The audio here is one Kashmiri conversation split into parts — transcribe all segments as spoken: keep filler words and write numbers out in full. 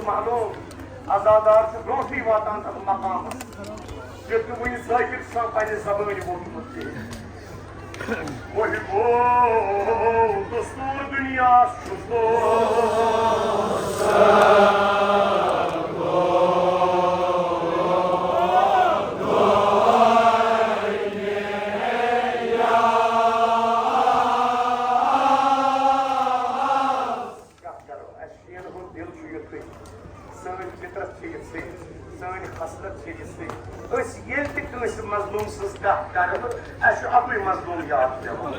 معلوم، عزادار چھُ برونٛٹھٕے واتان تَتھ مقامَس، ییٚلہِ نہٕ وُنہِ ذٲکِر چھُ آسان پننہِ زبٲنۍ ووٚنمُت کینٛہہ۔ محبو، دستور دنیاہس چھُ دوست۔ کیٛاہ کرو؟ اَسہِ شیٖنہٕ ہُنٛد دِل چھُ یُتھُے، سٲنۍ فطرت چھِ یِژھٕے، سٲنۍ خصلت چھِ یِژھٕے۔ أسۍ ییٚلہِ تہِ کٲنٛسہِ مظلوٗم سٕنٛز کَتھ کَرو، اَسہِ چھُ اَکُے مظلوٗم یاد پٮ۪وان۔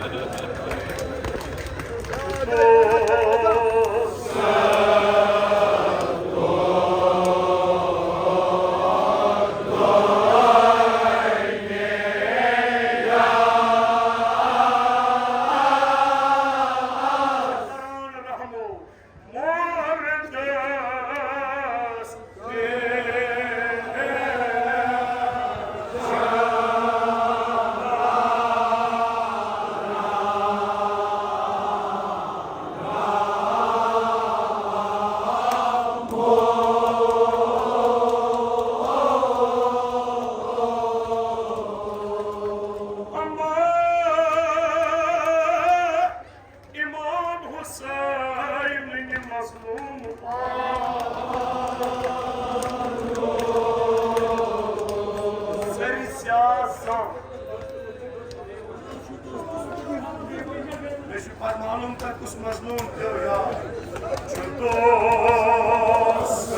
امام حسین مظلوم سر سیاہ زانٛہہ۔ مےٚ چھُ پتہٕ معلوم تۄہہِ کُس مظلوم پیوٚو یاد۔ چھُ دوست۔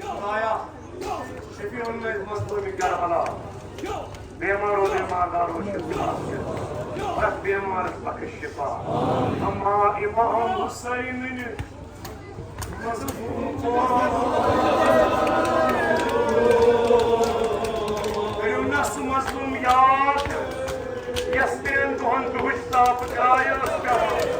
خدایا، شفیع الناس مظلوم کربلا، بیمار و بیمار دارو شفا، پرٛٮ۪تھ بیمارس بخش شفا۔ اما امام حسین مظلوم، کٔرِو نا سُہ مظلوم یاد، یس ترٛٮ۪ن دۄہن دُہٕچ تاپہٕ چاے ٲس پٮ۪وان۔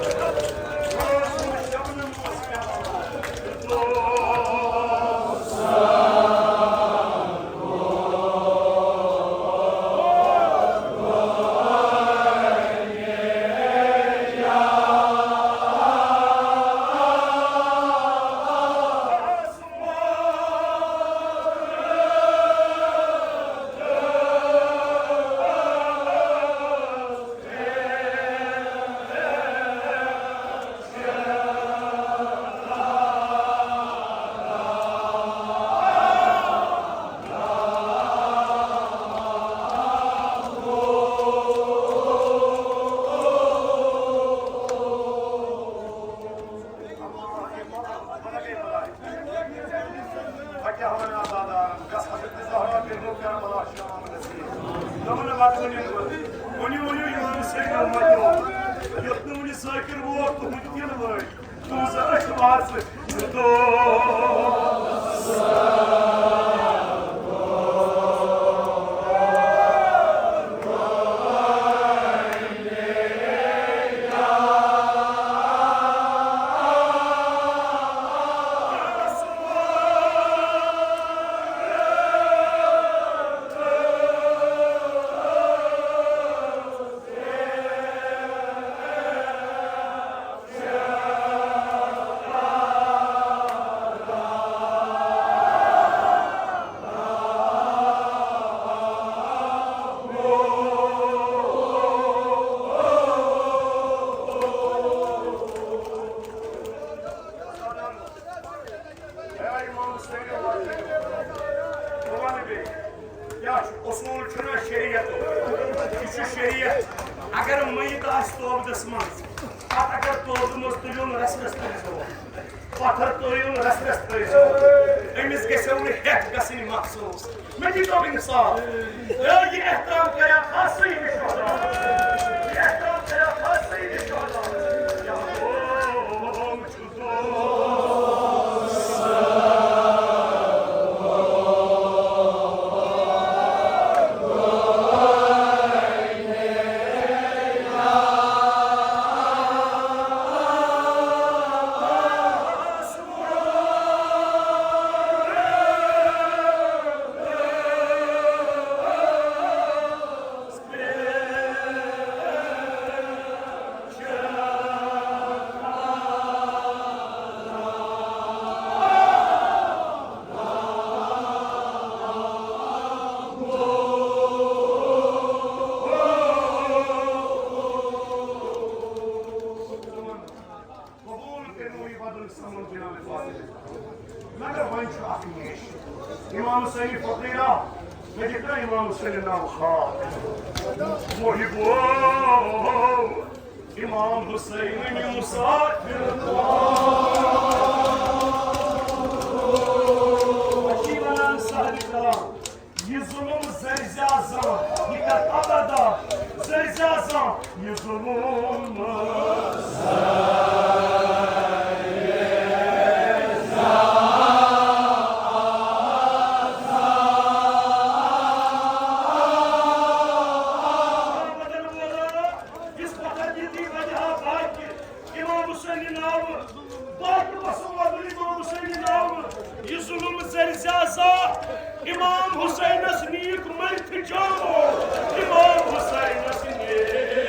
ؤنِو، ؤنِو، یِمن سۭتۍ مَتیو۔ یوٚت نہٕ وُنہِ ذٲکِر ووت، تُہُنٛد دِل وٲتۍ۔ تُہٕنٛز أچھ وارٕ سۭتۍ۔ اے امام حسین، بہٕ وَنہٕ بیٚیہِ، کیٛاہ چھُ اصوٗل چھُنہ شریعت؟ یہِ چھُ شریعت۔ اگر میت آسہِ توبدس منٛز، پتہٕ اگر توبہٕ منٛز تُلِو نہٕ رسمس تٔمِس برونٛہہ۔ پتھر ترٲیِو نہٕ رژھ رژھ ترٲیِو۔ أمِس گژھیو نہٕ ہٮ۪تھ گژھٕنۍ محسوٗس۔ مےٚ دیٖتو انصاف۔ اے، یہِ احترام کریا خاصٕے یہِ شہدا۔ یہِ احترام کریا خاصٕے یہِ شہدا۔ یا قوم چھُ دوست۔ قبول کٔرِو یہِ بدل سمجھ جناب فاضل۔ مگر وۄنۍ چھُ اکھ نیش۔ امام حسین فقیرا، مےٚ دِکھ نا امام حسین ناو خواب۔ محبو، امام حسین مسافر۔ وۄنۍ چھِ وَنان صاحب کرام، یہِ ظُلُم زٲلۍزِ زانٛہہ، یہِ کَتھ ابدا زٲلۍزِ زانٛہہ، یہِ ظُلُم۔ یُس فخر دیدی وجہ باقی امام حسین ناوٕ، باقی وسو وَدُن امام حسین ناوٕ۔ یہِ ظُلُم زٲلۍزِ زانٛہہ، امام حسینس نیٖک مٔرتھ جامو، امام حسینس نیٖک۔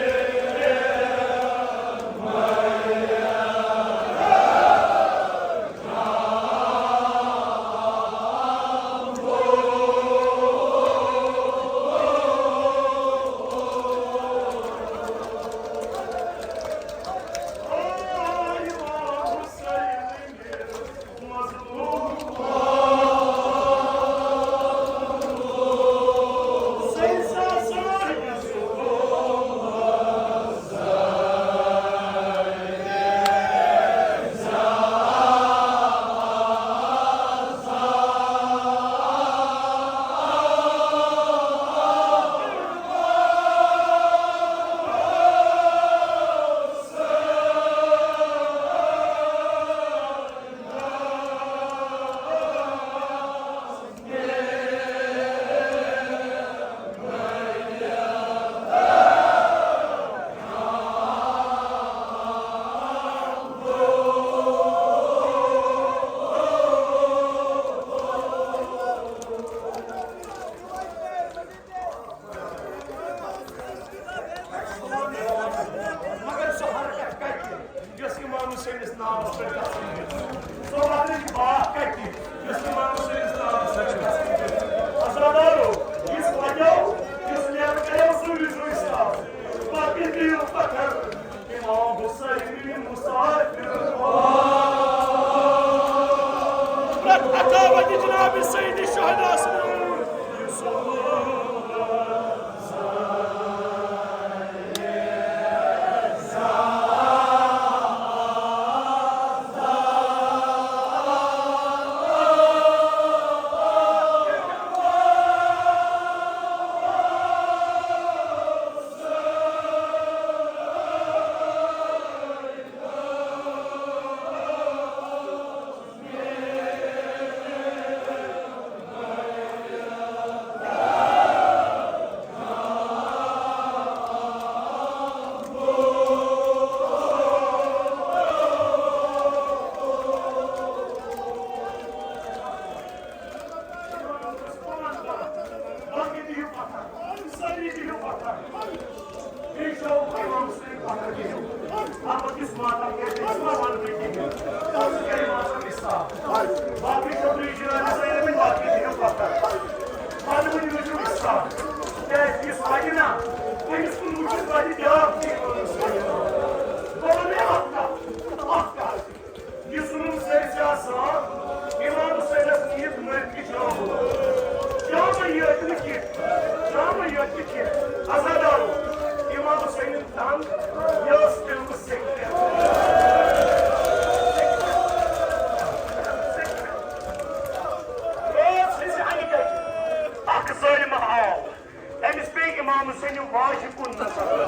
أمِس پیٚیہِ امام حسین واجہِ کُن نظر۔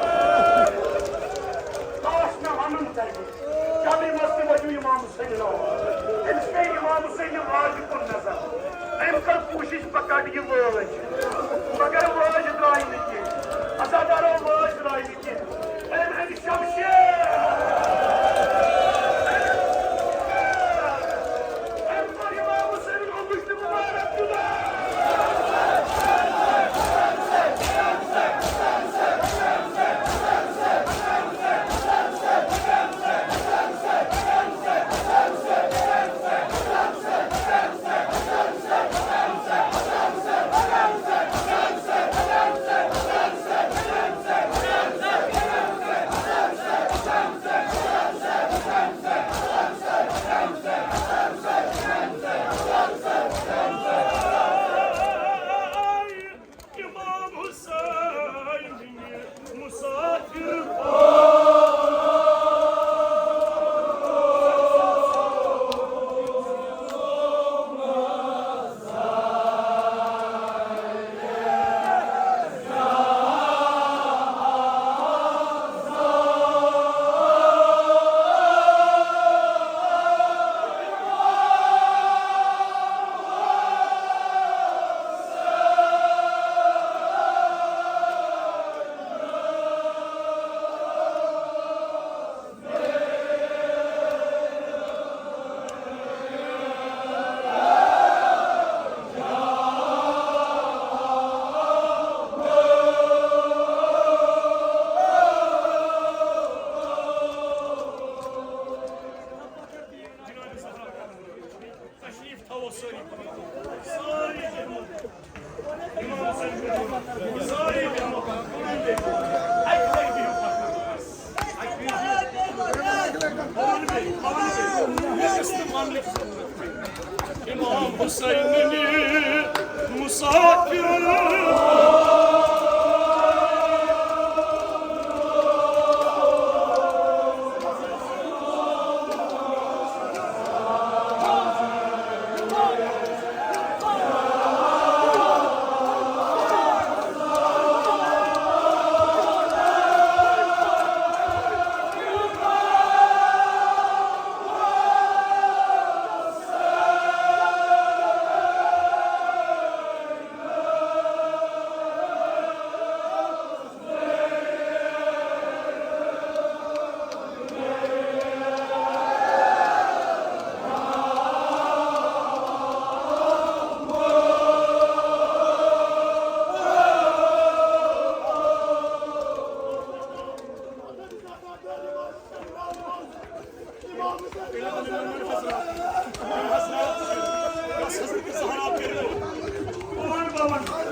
کاش مےٚ وَنُن تۄہہِ، قبرِ منٛز تہِ ؤنِو امام حسین ناو۔ أمِس پیٚیہِ امام حسین واجہِ کُن نظر۔ أمۍ کٔر کوٗشِش، بہٕ کَڑٕ یہِ وٲج، مگر وٲج درٛاے نہٕ کینٛہہ۔ عزادارو، وٲج درٛاے نہٕ کینٛہہ۔ أمۍ اَنہِ شمشیر۔ أمۍ کوٚر امام حسین امام حسین مسافر۔ تشریف تھاوو سٲری۔ سٲری۔ امام حسین مسافر۔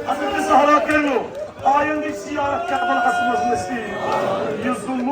حضرت زہرا کٔرِو آیندٕ زیارت کربلاہس منٛز نصیب۔ یہِ ظلم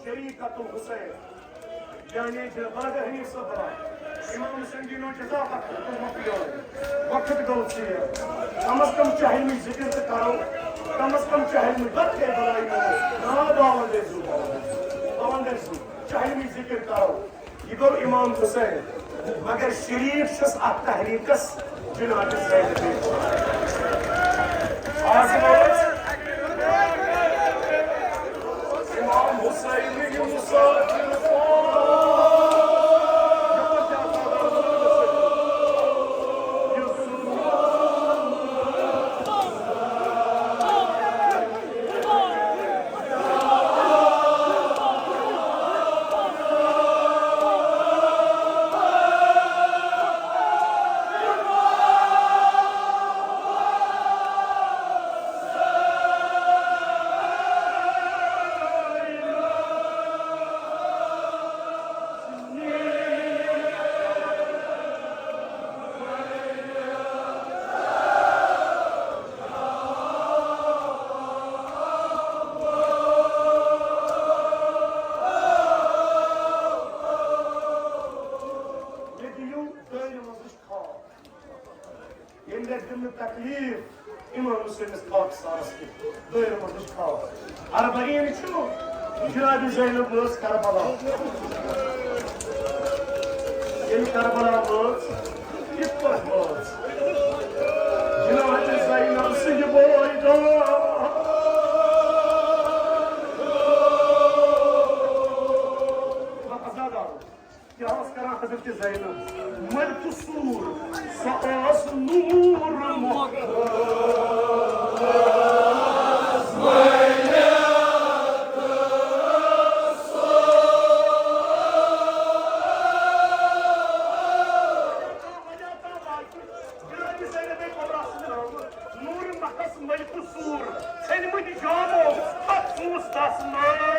شریکت الحسین، یعنی جزاک حنیف صٲب، امام حسین دینو جزا وقت گوٚو مۄکلیو، وقت گوٚو ژیر۔ کم از کم چاہے مےٚ ذکر تہٕ کرو، کم از کم چاہے مےٚ بد کے بلائی منٛز نا باون دے زو، باون دے زو، چاہے مےٚ ذکر کرو۔ یہِ گوٚو امام حسین، مگر شریٖف چھُس اتھ تحریٖکس جناب زینب۔ آز ووت امام حسین یہِ مسافر۔ سارس کہِ دٲیرٕ منٛز چھُ تھاوان۔ اربعین چھُ جناب زینب وٲژ کربلا۔ ییٚلہِ کربلا وٲژ، کِتھ پٲٹھۍ وٲژ؟ جناب زینب سٕنٛدِ بٲے دۄہ۔ کیٛاہ ٲس کران حضرت زینب؟ مٔلکہٕ سوٗر، سۄ ٲس نوٗر محمد۔ جناب زینب کبریٰ سٕنٛدِ ناوٕ نوٗرِ محض مٔلکہٕ سوٗر، ژھیٚنمٕتۍ جامو پتہٕ سوٗز تس ناو۔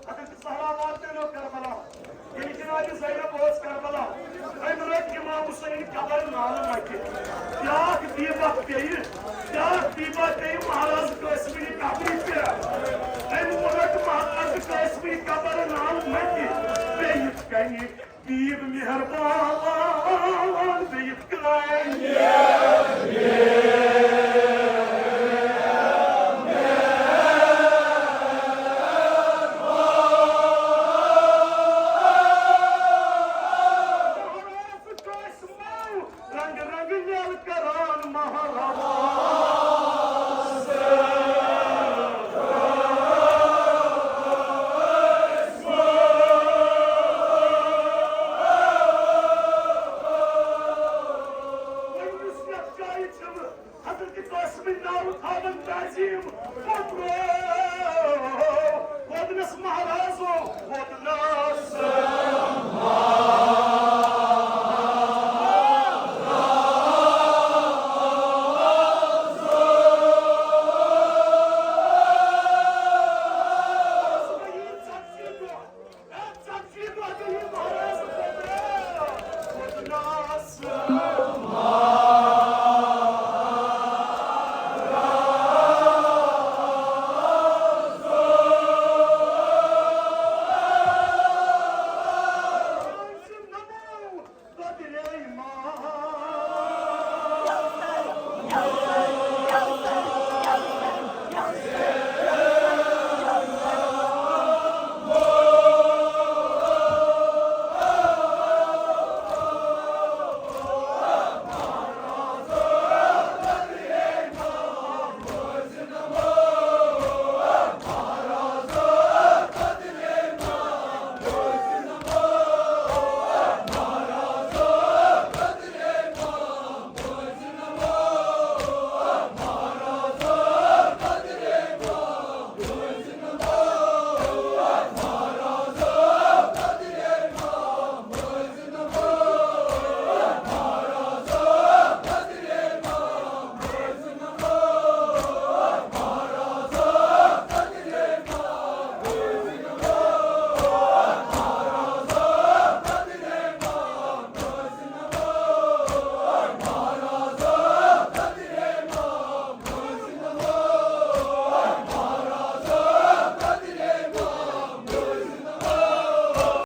حضرت زہرا واتنٲو کربلا۔ ییٚلہِ جناب زینب ٲس کربلا، أمۍ رٔٹ امام حسین قبر نالہٕ مَتہِ۔ بیٛاکھ دیٖبک پیٚیہِ، بیٛاکھ دیٖبک پیٚیہِ مہراز قاسمٕنہِ قبرِ پٮ۪ٹھ۔ أمۍ رٔٹ مہراز قاسمٕنہِ قبر نالہٕ مَتہِ۔ بیٚیہِ یِتھ کٔنۍ دیٖد مہربان، بیٚیہِ یِتھ کٔنۍ۔ رنگ رنگ نیل کران مہراز۔ وۄنۍ یُس یتھ جایہِ چھُ، حضرت قاسمٕنۍ ناوٕ تھاوان تعظیم، وۄدنس مہرازو، وۄدنس۔